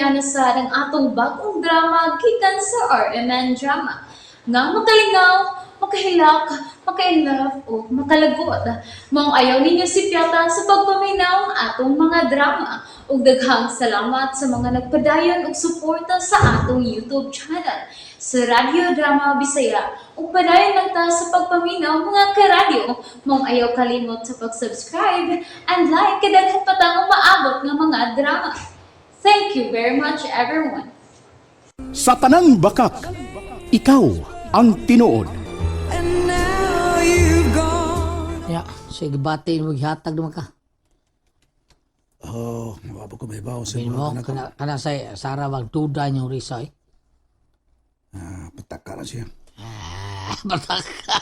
Amihan na sad ang atong bagong drama gikan sa RMN Drama nga makalingaw, makahilak, maka-inlove o makalagot. Maong ayaw ninyo sipyata sa pagpaminaw ang atong mga drama. Ug daghang salamat sa mga nagpadayon og suporta sa atong YouTube channel sa Radyo Drama Bisaya. Ug padayon lang ta sa pagpaminaw, mga karadyo. Maong ayaw kalimot sa pag-subscribe and like kay daghan pa tang umaabot nga mga drama. Thank you very much, everyone. Sa tanang bakak, ikaw ang tinuod. Ya, sige bati mo gihatag naman ka. Oh, wa pa ko may bawo sa Sabihin mo, mga anak ko. kana, kana sa Sara magduda niyong Risa eh. Ah, pataka na siya. Ah, bataka.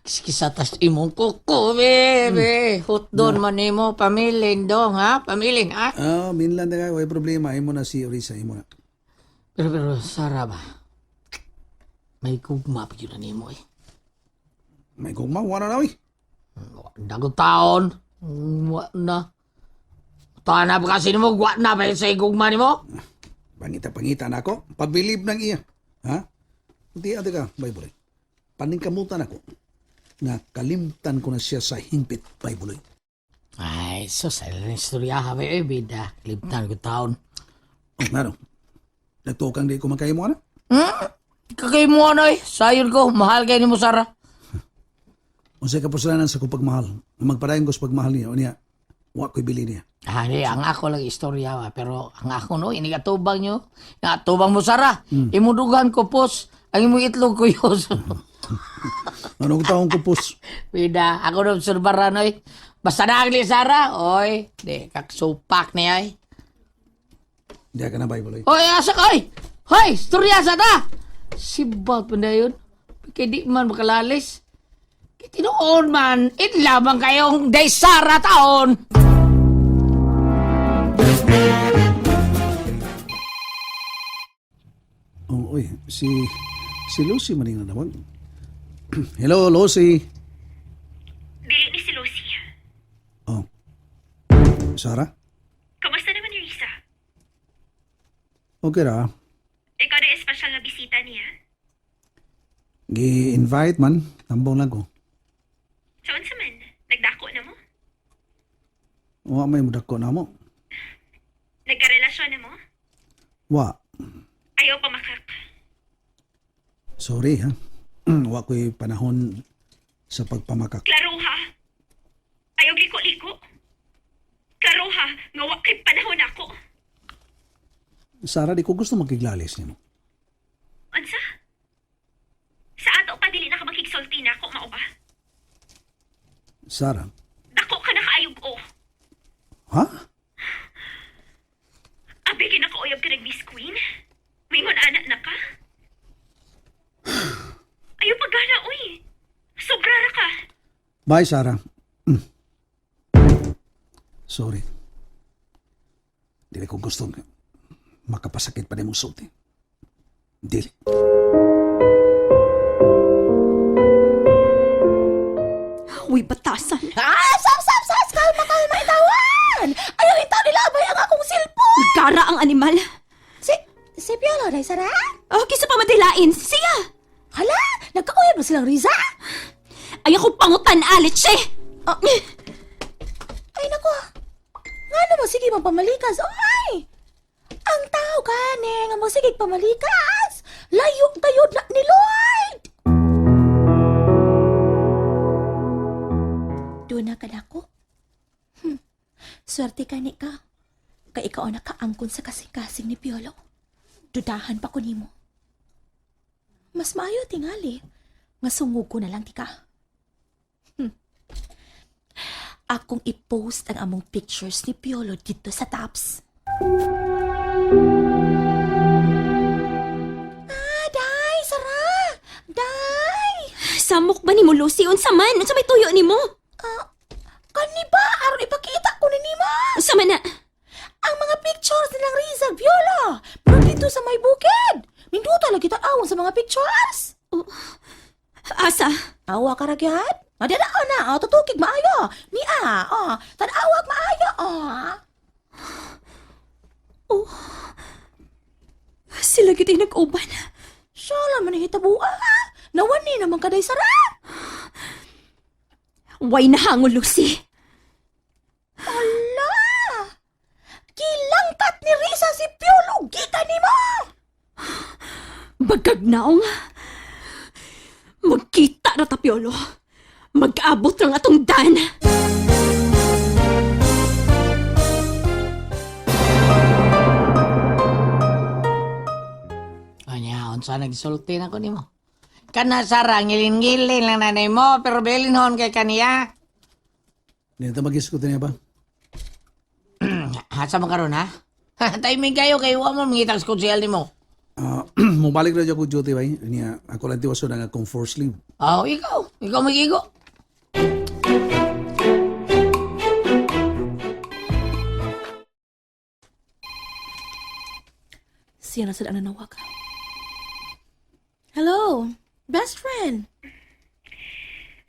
Kiskisa tas imong kuko, bebe. Hutdon man nimo, pamilin dong, ha? Pamilin, ha? Ah, minlan na kayo, way problema. Imo na si Orisa, imo na. Pero, pero, Sara ba? May gugma pa yun na nimo eh. May gugma, wala na oy. Dagong taon, wa na. Tanap kasi nimo, wa na ba sa gugma nimo? Pangita pangita na ako. Pabilib ng iya. Ha? Hindi ate ka, Bible. Paningkamutan ako nga kalimtan ko na siya sa hingpit, Bible. Ay, sus, ay lang istorya ha, eh, bida. Libtan ko taon. Oh, ngano? Nagtukang di ko makahimo ana? Kakay mo ano eh. Sayon ko, mahal kayo ni mo, Sara. Unsay kapuslanan sa kong pagmahal? Nga magpadayon ko sa pagmahal niya, o niya, wa ko'y bili niya. Ah, di, ang ako lang istorya ba, pero ang ako no, inigatubang nyo. Natubang mo, Sara. Imudugan ko, pos. Ang imong itlog ko yun. Anong taong kupos? Bida, ako no, obserbaran oy. Basta na ang Sara. Oy, di, kaksupak niya eh. Di ka na, Bible. Oy, asa ka, oy! Hoy, istorya sa ta! Sibat pa na yun. Kaya di man makalalis. Kaya tinuon man, inlamang kayong day Sara taon. Oh, oy, si Lucy maning nanawag. Hello, Lucy. Dili ni si Lucy. Oh. Sara? Kamusta naman ni Risa? Okay ra. Ikaw na espesyal na bisita niya. Gi-invite man, tambong lang ko. So, unsa man? Nagdako na mo? Wa may mudako na mo. Nagkarelasyon na mo? Wa. Ayaw pa makak. Sorry ha. Wa ko'y panahon sa pagpamakak. Klaro ha? Ayaw liko-liko? Klaro ha, nga wa kay panahon ako. Sara, di ko gusto magkiglalis nimo. Unsa? Sa ato pa dili na ka makigsulti na ako, mao ba? Sara, Dako ka na kaayog o. ha? Abi kinakauyab ka nag Miss Queen? Mingon ana na ka? Ayaw pagana, uy. Sobra ra ka. Bye, Sara. Sorry. Dili ko gusto nga makapasakit pa nimong sulti. Dili. Uy, batasan. Ah, sap, sap, sap! Kalma, kalma, itawan! Ayaw itaw nilabay ang akong cellphone! Gara ang animal. Si Piolo, day Sara? Oh, kisa pa madilain. Siya! Hala, nagkauyab na silang Riza? Ayaw ko pangutan, Alex, eh! Ah, ay, nako. Nga naman, sige, magpamalikas. Ay! Ang tao gani nga masigig pamalikas. Layo gayod na ni Lloyd! Doon na ka nako. Swerte ka ni ka. Kay ikaw ang nakaangkon sa kasing-kasing ni Piolo. Dudahan pa ko nimo. Mas maayo tingali. Nga sungog ko na lang ti ka. Akong i-post ang among pictures ni Piolo dito sa Tops. Ah, day! Sara! Day! Samok ba ni mo, Lucy? Unsa man? Unsa may tuyo ni mo? Ah, kani ba? Aron ipakita ko ni nima! Unsa man na? Ang mga pictures nilang Rizal Viola! Pero dito sa may bukid! Minduta lagi tan-awon sa mga pictures! Asa? Awa ka ragyad? Madadao na, oh, tutukig maayo. Niya, oh, tan-awag maayo, oh. Oh. Sila gyud ay nag-uban. Sala man hitabuha. Nawan ni naman kaday Sara. Way nahangol, Lucy. Ala! Kilangkat ni Risa si Piolo gikan nimo. Bagag naong. Magkita ra ta, Piolo. Mag-abot rang atong dan. Anya, unsa nagsulti na ko nimo? Kana Sara, ngilin-ngilin lang nanay mo, pero bilinhon kay kaniya. Hindi na mag-iskuti niya ba? Asa mo karon ha? Timing kayo kay wa mo mangitag sa kutsil nimo. Ah, mubalik na dyan ko duty ba? Niya, ako lang tiwaso na nga akong force leave. Oh, ikaw, ikaw magigo. Siya na sad ang nanawag. Hello, best friend.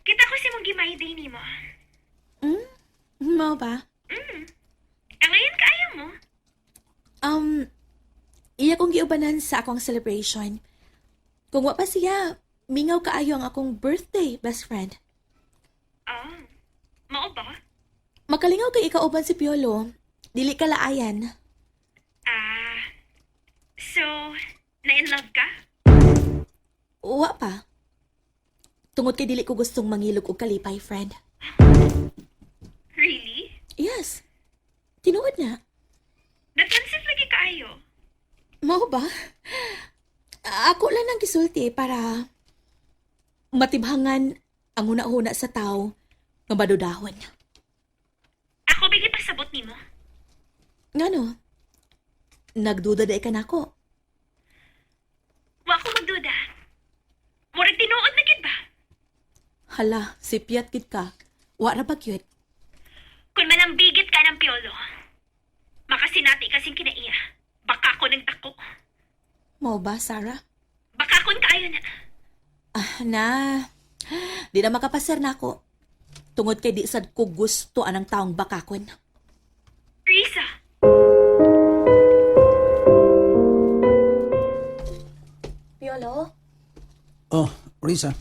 Kita ko si mong gimay day nimo. Mao ba? Ang ngayon kaayo mo. Iya kong giubanan sa akong celebration. Kung wa pa siya, mingaw kaayo ang akong birthday, best friend. Oh, mao ba? Makalingaw kay ikauban si Piolo. Dili ka laayan. Ah, so, na-in love ka? Wa pa. Tungod kay dili ko gustong mangilog og kalipay, friend. Really? Yes. Tinuod na. Defensive lagi kaayo. Mao ba? Ako lang ang gisulti para matibhangan ang huna-huna sa tao nga badudahon. Ako bigay pasabot nimo. Ngano? Nagduda day ka nako. Wa ko magduda. Murag tinuod na gid ba? Hala, sipyat gid ka. Wa ra ba gyud? Kung malambigit ka ng Piolo, makasinati kasing kinaiya. Baka ako nang dako. Mao ba, Sarah? Baka akon kaayo na. Ah, na. Di na makapasar nako. Tungod kay di sad ko gusto anang taong bakakon. Risa, Piolo? Oh, Risa,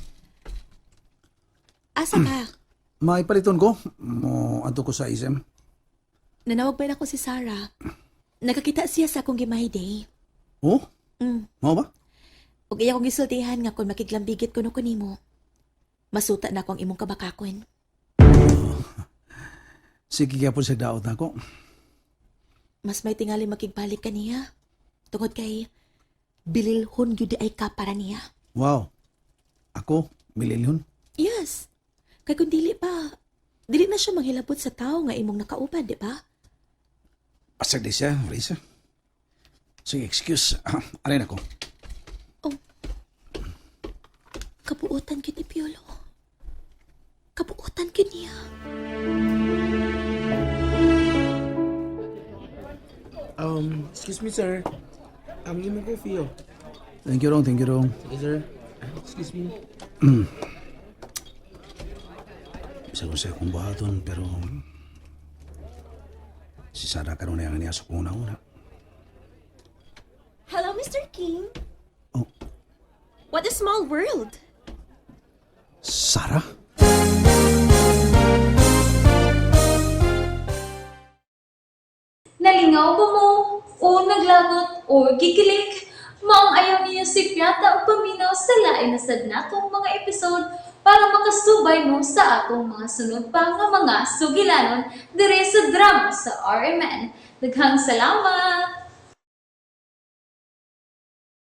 Asa ka? maipaliton ko. Mo adto ko sa SM. Nanawag ba na ako si Sarah? Nakakita siya sa akong gimay day. Oh? Mao ba? Ug iya kong gisultihan nga kung makiglambigit kuno ko nimo. Masuta na ako ang imong kabakakon. Sige gyapon sa daot nako. Mas may tingali makigbalik ka niya. Tungod kay bililhon gyud ay ka para niya. Wow. Ako, mililyon. Yes. Kay kung dili pa, dili na siya manghilabot sa tao nga imong nakauban, di ba? Pasag di siya, Risa. Sige, excuse. Arin ako. Kabuotan gyud ni Piolo. Kabuotan gyud niya. Excuse me, sir. Ang imong coffee, oh. Thank you, Rong. Thank you, Rong. Sige, sir. Excuse me. Bisa ko sa akong buhaton, pero... Si Sarah karon na niya sa kong una-una. Hello, Mr. King. Oh, What a small world. Sarah? Nalingaw ba mo? O naglagot o gikilig? Maong ayaw niyo si Piata o paminaw sa lain na sad natong mga episode para makasubay mo sa atong mga sunod pa nga mga sugilanon dire sa drama sa RMN. Daghang salamat!